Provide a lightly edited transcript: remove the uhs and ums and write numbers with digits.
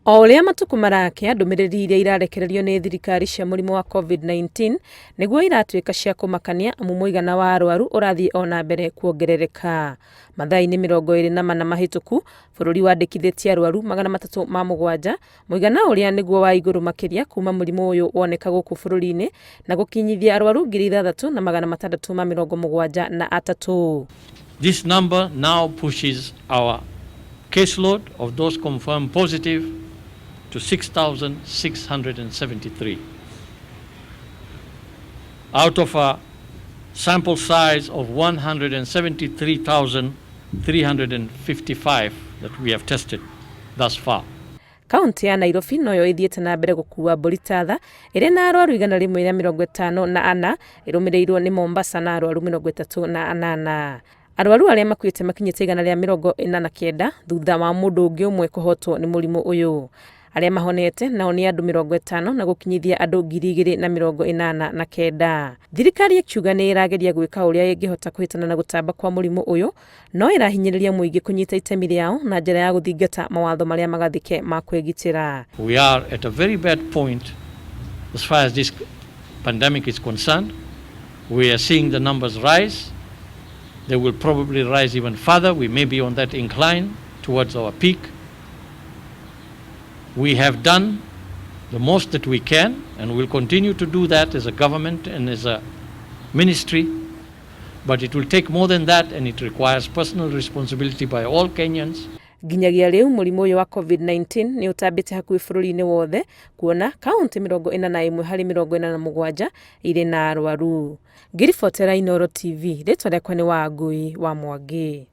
O ũrĩa matukũ marakĩa, ndũmĩrĩri iria irarekererio nĩ thirikari cia mũrimũ wa Covid-19 nĩguo iratuĩka cia kũmakania amu mũigana wa arwaru ũrathiĩ o na mbere kuongerereka. Mathaa-inĩ 24 mahĩtũku, bũrũri wandĩkithĩtie arwaru 307, mũigana ũrĩa nĩguo wa igũrũ makĩria kuma mũrimũ ũyũ woneka gũkũ bũrũri-inĩ na gũkinyithia arwaru 6,673. This number now pushes our caseload of those confirmed positive to 6,673. Out of a sample size of 173,355 that we have tested thus far. Kaũntĩ ya Nairobi noyo ĩthiĩte na mbere gũkua mbũri ta tha ĩrĩ na arwaru 154, ĩrũmĩrĩirwo nĩ Mombasa na arwaru 38. Arwaru arĩa makuĩte makinyĩte 149 thutha wa mũndũ ũngĩ ũmwe kũhotwo nĩ mũrimũ ũyũ. Arĩa mahonete nao nĩ andũ 50 na gũkinyithia andũ 2,089. Thirikari ĩkiuga nĩ ĩrageria gwĩka ũrĩa ĩngĩhota kũhĩtana na gũtamba kwa mũrimũ ũyũ, no ĩrahinyĩrĩria mũingĩ kũnyita itemi rĩao na njĩra ya gũthingata mawatho marĩa magathĩke ma kwĩgitĩra. We are at a very bad point as far as this pandemic is concerned. We are seeing the numbers rise. They will probably rise even further. We may be on that incline towards our peak. We have done the most that we can, and we'll continue to do that as a government and as a ministry. But it will take more than that, and it requires personal responsibility by all Kenyans. Nginyagia rĩu mũrimũ ũyũ wa Covid-19 nĩ ũtambĩte hakuhĩ bũrũri-inĩ wothe, kuona kaũntĩ 41 harĩ 47 irĩ na arwaru. Ngĩribotera Inooro TV, rĩtwa rĩakwa nĩ Wangui wa Mwangi.